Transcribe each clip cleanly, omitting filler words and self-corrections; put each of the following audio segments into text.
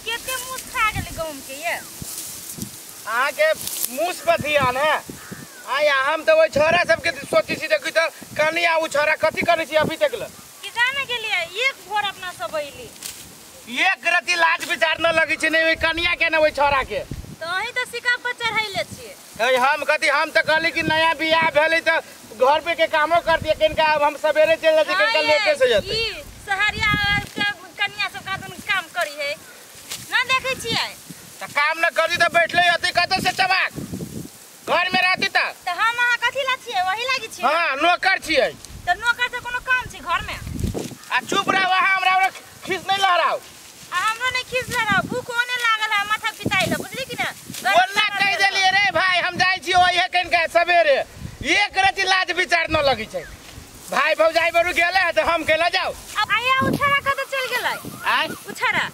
केते मूस खा गेलै गहूम के ये? अहाँके मूस पर ध्यान है। आया हम तऽ ओहि छोरा सबके सोचै छी, देखी तऽ कनिया ओ छोरा कथी करै छी अभी तक ल कि जाने गेलियै एक भोर अपना सब अइली, एक रति लाज विचार न लगै छै, नहि ओहि कनिया के ने ओहि छोरा के। तऽ अहीं तऽ सिका पर चढ़ैले छियै। हे हम कथी, हम तऽ कहली कि नया बियाह भेलै तऽ घर पे के कामो करतियै, कनिका अब हम सवेरे चलि जाइ छी, कनिका लेटे से जेतै। ई सहरिया के कनिया सब का काम करी है ना देखै छियै? तऽ काम न करी तऽ बैठले अथी कतऽ से चबाक घर में रहती तऽ। तऽ हम अहाँ कथी ला छियै? वही लागी छियै। हां नौकर छियै। तऽ नौकर से कोनो काम छै घर में? आ चुप रहो, अहाँ हमरा खीस नहीं लहराओ। आ हमरो नहीं खीस लहराओ, भूख ओने लागल है, माथा पिताइल है, बुझली कि ना? बोलना कहि देलियै रे भाई, हम जाइ छी ओहे कनिका सवेरे, एक रति लाज विचार न लगै छै। भाई भौजाई बरू गेले है तऽ हम केला जाउ। आया उछारा कतऽ चलि गेलै? आय उछारा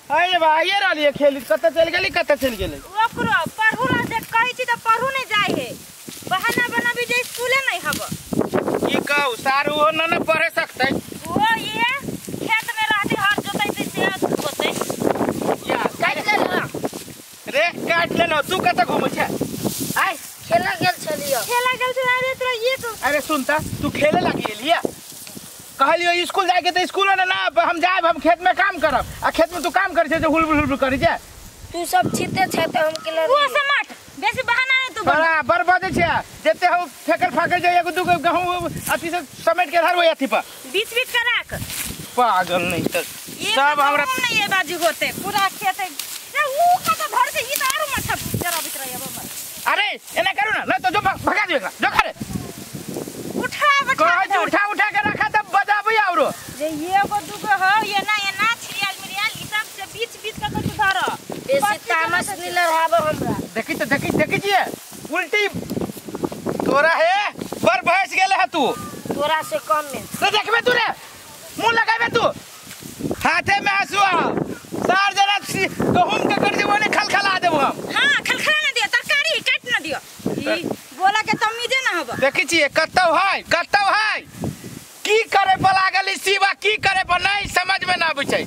अरे भाई ये रहलियै खेली, कतऽ चलि गेली, कतऽ चलि गेलै? ओकरो पढ़ू ला जे कहै छी तऽ पढ़ू नहीं जाइ है, बहाना बनाबी जे स्कूले नहीं हब। की कहू सारू ओ न न पढ़े सकतै, ओ ये खेत में रहते हर जोतैते से होतै। या काटि लेलौ रे, काटि लेलौ। तू कतऽ घुमै छै? आय खेला गेल छलियै, खेला गेल छलियै। अरे तोरा एक अरे सुन त, तू खेले लागी गेलियै? कहलियो स्कूल जाके तऽ स्कूल ने ना हम जायब, हम खेत में काम करब। आ खेत में तू काम करै छै जे हुलबुल हुलबुल करै छै? तू सब छीते छै तऽ हम केला ओ समाट बेसी बहाना नहीं तू बड़ा बड़ बजै छै, जते हम फेकल फाकल जे एगो दूगो गहूं अथी से समेट के धरबै अथी पर बीच बीच के राख। पागल नहीं तऽ सब हमरा नहीं ये बाजू होते पूरा खेत रे ऊ कत धर के ई त आरो माथा जराबित रहै अब। अरे एना करू ना, नहीं तो जो भगा दियो एकरा, जो करे उठा बैठा उठा उठा के रखा तब बजाबै औरो जे एगो दूगो हो ये ना ये ना छिरियल मिरियल ई सब से बीच बीच के तू धर। बेसी तामस नहीं लड़ाबो हमरा। देखी त देखी देखी छियै उल्टी तोरा है बर भैंस गेले है तू, तोरा से कम में तो देखबे तू रे, मुंह लगाबे तू, हाथे में हंसुआ सार जरा गहूम के कर देबो ने खलखला देबो हम। हां खलखला ना दियो, तरकारी काट ना दियो, ई बोला के तमीजे ना हब। देखी छियै कतौ है, कतौ है की करे पर लागल शिवा, की करे पर नहीं समझ में ना आबै छै।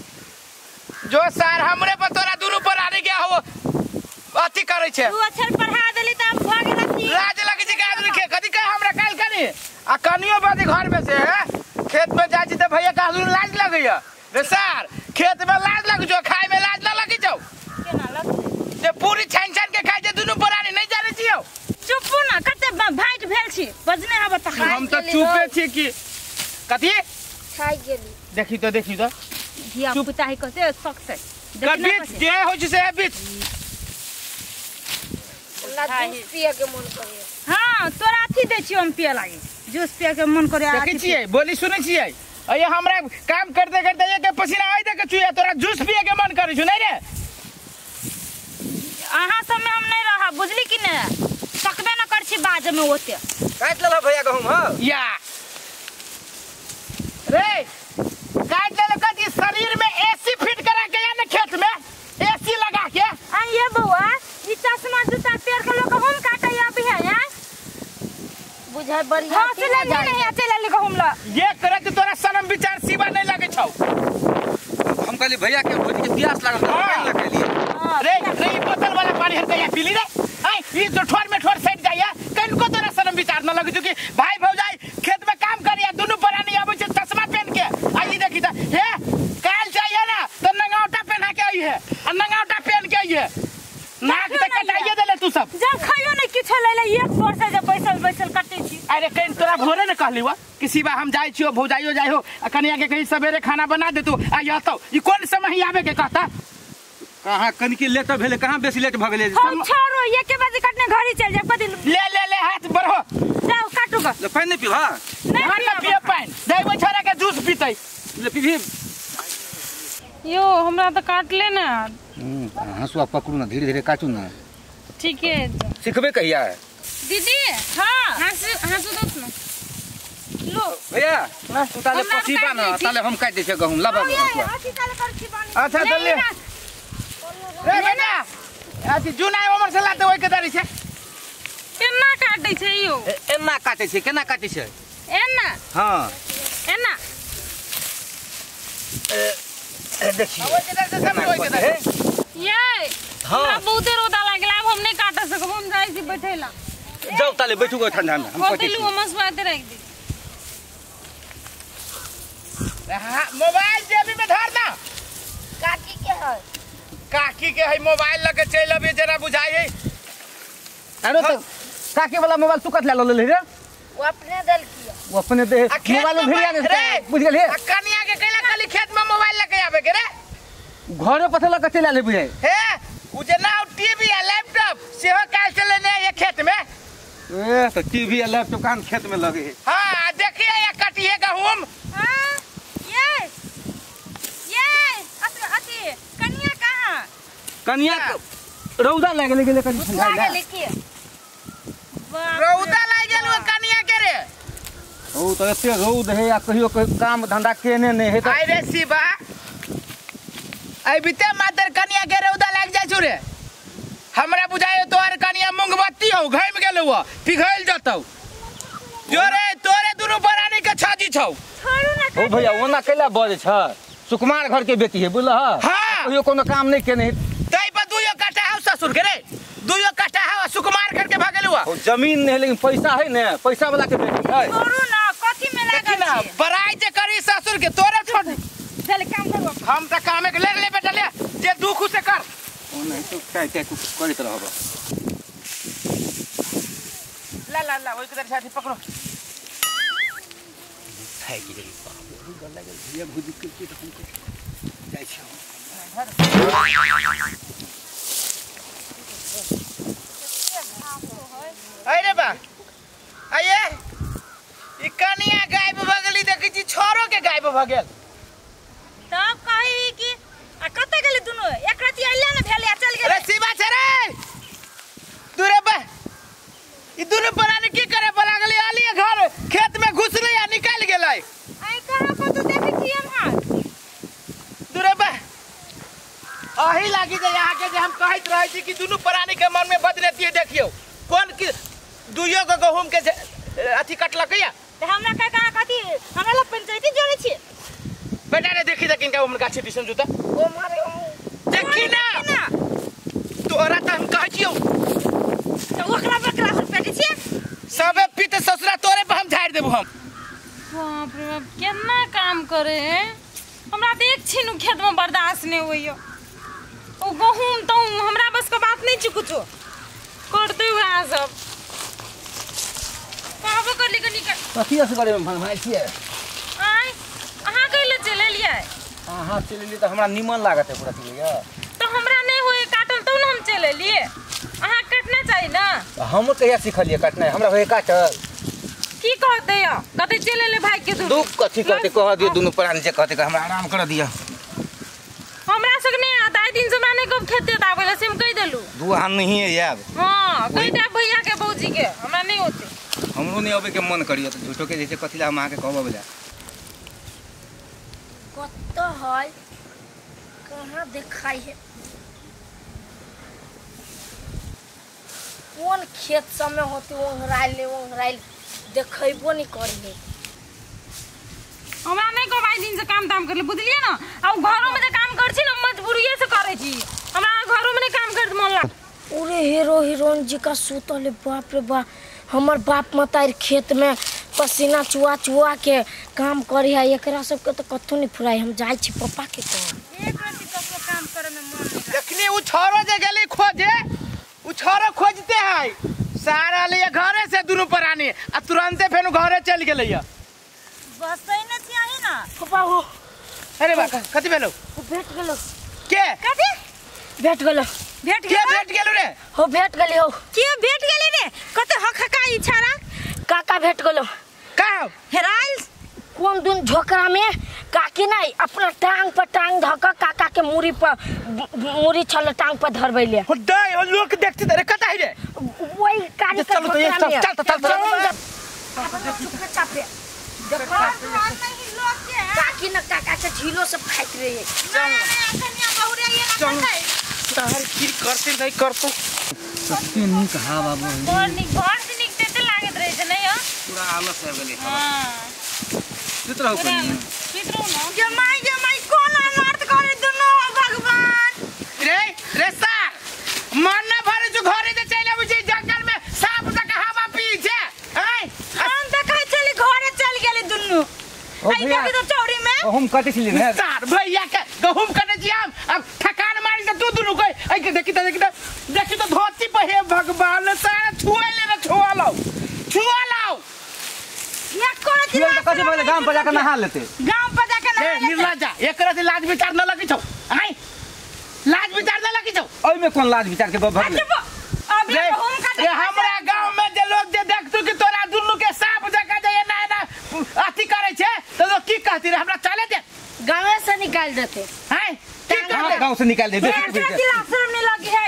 जो सार हमरे पर तोरा दुनू पर आने गया हो अथी करै छै। तू अक्षर पढ़ा देली त अब भ गेल अथी। लाज लगै छै आदमी के कथी कहे हमरा काल कनी आ कनियो बाजी घर में से खेत में जाइ छी त भैया कहलु लाज लगैया रे सार, खेत में लाज लग जो, खाय में लाज ना लगै छौ? केना लगतै जे पूरी छानि छानि के खाय छै दुनू परानी, नहीं जानै छियौ? चुप ना, कते भाइट भेल छी बजने हब त। हम त चुपे छी की कथी खाइ गेली। देखी तो देखी तो धिया पुता है कते शौक से बीच जे होइ छै से बीच हमरा जूस पिए के मन करे। हां तोरा अथी दै छियौ हम पिए लागी, जूस पिए के मन करे। देखै छियै बोली सुनै छियै, अये हमरा काम करते करते एक पसीना आइ दे के चुया, तोरा जूस पिए के मन करे छु नहीं रे? अहाँ सब में हम नहीं रहब बुझली कि ने, सकबे न कर छी बाज में ओते। काटि लेलौ भैया गहूम? हां या रे काटि लेलौ कथी? शरीर में एसी फिट करा के या ने खेत में एसी लगा के। आ ये बउआ ई चश्मा जूता पेर के लोग गहूम काटे अभी है यार बुझाय बढ़िया हौसला नहीं है चल ले गहूम ल। ये करत तोरा शरम विचार शिवा नहीं लगे छौ। हम कहली भैया के भोज के प्यास लागल त पानी लगलिए रे रे ई बोतल वाला पानी हर कहिया पीली रे? आय ई जो ठोर में ठोर सट जाइया कनको तोरा शरम विचार न लगे छौ कि भाई भौजाई खेत में काम करिया दुनू परानी आबै छै चश्मा पहन के। आ ई देखी त हे काल चाहिए ना त नंगावटा पहना के आई है, आ नंगावटा पहन के आई है, नाक त कटाइए देले तू सब। जब खाइयो नहीं किछो ले ले एक भोर से जे बैसल बैसल कटै छी। अरे कहीं तोरा भोरे ने कहली वा कि शिवा हम जाइ छियो भौजाइयो जाइ हो आ कनिया के कहीं सवेरे खाना बना दे तू आ यतौ, ई कोन समय ही आबे के कहता? कहाँ कनकी लेट भेले, कहाँ बेसी लेट भ गेलै? हम छोड़ो 1 बजे कटने घरी चल जाब कथी ले ले ले हाथ बढ़ो जाओ काटू ग। ले पानी नहीं पीबा? नहीं ना पिए पानी, देबो छोरा के जूस पीतै। ले पीबी। यो हमरा त काटले ना। हंसुआ पकड़ू ना, धीरे धीरे काटू ना। ठीक है सिखबे कहिया दीदी? हां हंसू हंसू दो ना। लो भैया तू ताले पसीबा ना, ताले हम काट दै छै गहूम लाबा। अच्छा चल ले रे बेटा, अथी जुना उमर से लाते ओइ के दारी छै। केना काटै छै यो? एना काटै छै। केना काटै छै? एना। हां एना। देखिए ओइ के दर से सब ओइ के दर ये हमरा बहुते रौदा लागल आब हम नहीं काट सकब हम जाइ छी बैठैला। जाओ ताले बैठू गो ठंडा में हम कथी लू हम सुआते रख दी। हां मोबाइल जेबी में धर ना। काकी के है काकी के है मोबाइल लके चल अबे जरा बुझाई है। अरे तो काकी वाला मोबाइल तू कत ले ले रे? वो अपने दल किया वो अपने दे मोबाइल में भिड़िया नहीं बुझ गेलिए। आ कनिया के कैला खाली खेत में मोबाइल लके आबे के रे घरे पथे लके चल ले बुझाई हे उ जे ना टीवी आ लैपटॉप सेहो काल से लेने ये खेत में। ए तो टीवी आ लैपटॉप कान खेत में लगे है। हां देखिए ये कटिए गहूम। हां ये ये अथी कनिया कहां? कनिया रौदा लागल गेले कनि ठंडा लागल की रौदा लाग गेल ओ कनिया के रे। ओ तो एते रौद है आ कहियो काम धंधा केने नहीं है। आई रे शिवा आई बिते मातर कनिया के रौदा लाग जाय छु रे। हमरा बुझायो तोहर कनिया मूंगबत्ती हो घाम गेल हो पिघल जतौ जोरे तोरे दुनु परानी के छाजी छौ। छोड़ू ना ओ भैया ओना कैला बजे छ सुकुमार घर के बेटी है बुझल। हां कहियो कोनो काम नहीं केने तई पर दुइयो काटा हौ ससुर के रे दुइयो काटा हौ सुकुमार घर के भगेल हुआ। ओ जमीन नहीं लेकिन पैसा है ने पैसा वाला के बेटी है। छोड़ू ना कथि में लागल छी बड़ाई जे करी ससुर के तोरे छोड़ चल काम करू हम त कामे के ले ले बेटा ले जे दुख से कर ओ नहीं तो काय काय करैत रहब। ला ला ला ओइ के साथी पकड़ो थाकि गेली बाप रे गल लागल भैया भुजी के त हम जाइ छी। अरे बा आये ई कनिया गायब भ गेली देखै छी छोरो के गायब भ गेल तब कही कि आ कत गेली दुनु एक राति अइला न भेल आ चल गेल। अरे शिवा छै रे दूरे बा ई दुनु परानी की करे बला गेली आली घर खेत में घुसले आ निकल गेलै। आई कहां कतौ देखै छी हम हाथ दूरे बा अही लागी जे यहाँ के जे हम कहैत रहै छी कि दुनु प्राणी के मन में बदलेती है। देखियो कोन की दुइयो गो गहूम के अथी कटलकैया त हमरा का कहां कथी हमरा ला पंचायती जोड़े छी बेटा रे। देखी देखिन का उमर गाछी दिसन जुता ओ मारे देखी ना तोरा त हम कहै छियौ त ओकरा बकरा से पेटी छी सबे पीते ससुरा तोरे पर हम झाड़ देबू हम। बाप रे बाप केना काम करे है हमरा देख छिनु खेत में बर्दाश्त नहीं होइयो ओ गहूम तो हमरा बस के बात नहीं छी कुछो करते वह सब कहबो करली कनी कथी से करे में भाई छियै आय अहाँ कइले चल एलियै? अहाँ चल एलियै त हमरा निमन लागत है पूरा चीज। तो हमरा नहीं होए काटल तो न हम चल एलियै अहाँ काटना चाही ना। हम कहिया सिखलियै काटनाइ हमरा होए काटल की कहते यो कते चल एले भाई के दुख कथी कहते कह दियो दुनु प्राणी जे कहते हमरा आराम कर दियो। हमरा सब नहीं आता दिन से हमरा नहीं कब खेते आबे से हम कह देलु दू हाथ नहीं आब। हां कह दे भैया के भौजी के हमरा नहीं होते हमरो नहीं आबे के मन करियो त झूठो के जैसे कथी ला हम अहाँ के कहब बला कत है कहां दिखाई है कौन खेत सब में होते ओंघराइल ओंघराइल देखैबो नहीं करी। हमरा नहीं कहब आइ दिन से काम ताम करले बुझलिए ना। आ घरो में जे काम कर छी ना मजबूरीए से करे छी हमरा घरो में नहीं काम कर मन लाग। अरे हीरो हीरोइन जी का सुतल है बाप रे बाप हमर बाप मतार खेत में पसीना चुआ चुआ के काम करी है एकरा सब के तो कथो नहीं फुराई। हम जाय छी पापा के कह एक राति ककरो काम करे में मन नहीं। देखनी उ छोरो जे गेली खोजे उ छोरो खोजते है सारा ले घरे से दुनु प्राणी आ तुरंते फेनु घरे चल गेलैया बसै न छी आही ना पापा हो। अरे बा कथि भेलो? भेट गेलो के कथि भेट गेलो भेट के भेट गेलो रे हो भेट गेली हो के भेट गेली रे कते हकहका ई छाड़ा काका भेट गेलो का हो हेराइल कोन दिन झोकरा में काकी नहीं अपना टांग पर टांग धक काका के मुरी पर मुरी छल टांग पर धरबैले हो दे ओ लोग देखते रे कता है रे वही कानी चल तो चल चल चल चुप चापे देखो नहीं लोग के काकी न काका के झीलो सब खाइत रहे। चल कन्या बहुरे ये ना खाई तहर की करते नहीं करतो कते नीक हवा बहै बड़ नीक घर से नीक ते लागैत रहे छै नहीं हो पूरा आलस आबि गेलै। हां सुत रहू कनी सुत रहू ना जमाई जमाई कोन अनर्थ करे है देखी तो चौरी में गहुम कटे छली ने सार भैया के गहुम कटे छी हम अब थकान मारी त तू दुनु कोई ऐ के देखी त देखी त देखी त धोती पे हे भगवान सारा छुआ ले न छुआ लाओ छुआ लाओ या कोन छुएल त कथी भले गांव पर जाके नहा लेते गांव पर जाके नहा ए निर्लज्जा एकरा से लाज विचार न लगी छौ आइ लाज विचार न लगी छौ ओइ में कोन लाज विचार के गप भगले अभी गहुम काटे हमरा गांव में जे लोग जे देखतु कि तोरा दुनु के सांप जका जे एना एना अथी करे छे त लोग की कहती रे हमरा चले दे गांवे से निकाल देते हैं की कहते गांव से निकाल दे बेटी शर्म नहीं लगी है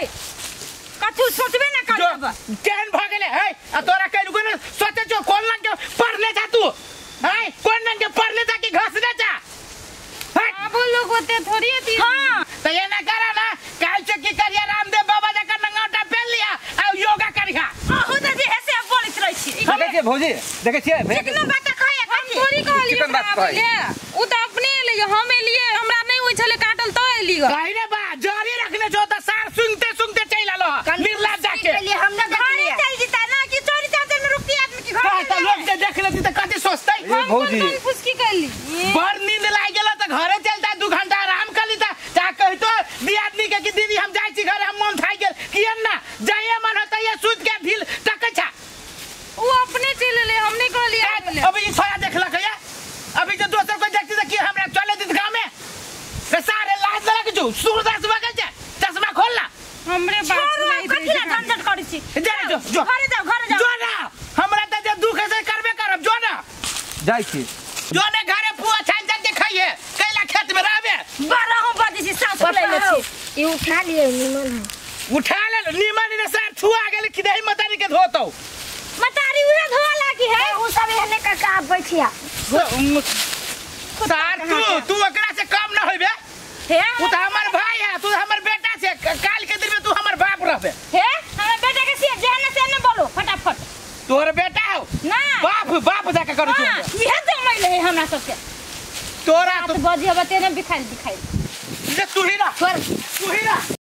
कथू सोचबे ना करब केहन भ गेले है आ तोरा कह रुको न सोचे छौ कोन लग के पढ़ने जा तू हैं कोन लग के पढ़ने जा कि घसने जा अब लोग होते थोड़ी थी हां त एना करा ना काल से की करिया रामदेव बाबा जा कर नंगाटा पहन लिया आ योगा करिया अहू त जे ऐसे बोलैत रहै छी देखै छियै भौजी देखै छियै भैया कितना बात कहै हम थोड़ी कहलियै चिकन बात कहै। उ त अपने एलै हम एलियै हमरा नहीं होइ छलै काटल त एली ग कहि रे बा जरी रखने छौ त सार सुनते सुनते चलि आलो निर्लज्ज जाके के लिए हम ना घरे देखलिए चल जीता ना कि चोरी चाचर में रुकती आदमी के घर त लोग जे देख लेती त कथी सोचतै ए भौजी कोन फुसकी कैली बड़ नींद लागि गेल त घरे चलता 2 घंटा आराम कर लीता ता कहितो दी आदमी के कि दीदी हम जाइ छी घरे हम मन थाकि गेल किए ना जाइए मन होतै ये सुति के ढील तकै छा उ अपने चलि एलै हम नहीं कहलियै आबै लए। अभी ई छोरा देखलक या अभी जे दोसर कोई देखती त की हमरा चले दित गांव में रे सारे लाज लग जो सूरदास बगल छै चश्मा खोल ना हमरे बात छोड़ू सुनाई कथी दे ला झंझट करै छी जा रे जो जो घरे जाओ घरे जाओ जो ना हमरा त जे दुख है से करबे करब जो ना जाइ छी जो ने घरे पुआ छान छान के खाइए कैला खेत में रहबे बारह बजे छी सास पापा ले ले छी ई उठा लिए निमन है उठा ले नीमन ने सार छुआ गेल कि दही मतारी के धोतौ मतारी उहे धोआ लागी है उ सब एहने काका बैठिया सार तू तू ओकरा से कम ना होइबे हे तू त हमर भाई है तू हमर बेटा छे काल के दिन में तू हमर बाप रहबे हे हमर बेटा के से जेहन से ने बोलो फटाफट तोहर बेटा हो ना बाप बाप जाके करू हां तू इहे जमैले है हमरा सबके तोरा 7 बजे बते ने बिखाइल बिखाइल जे तू ही ना छोड़ तू ही ना।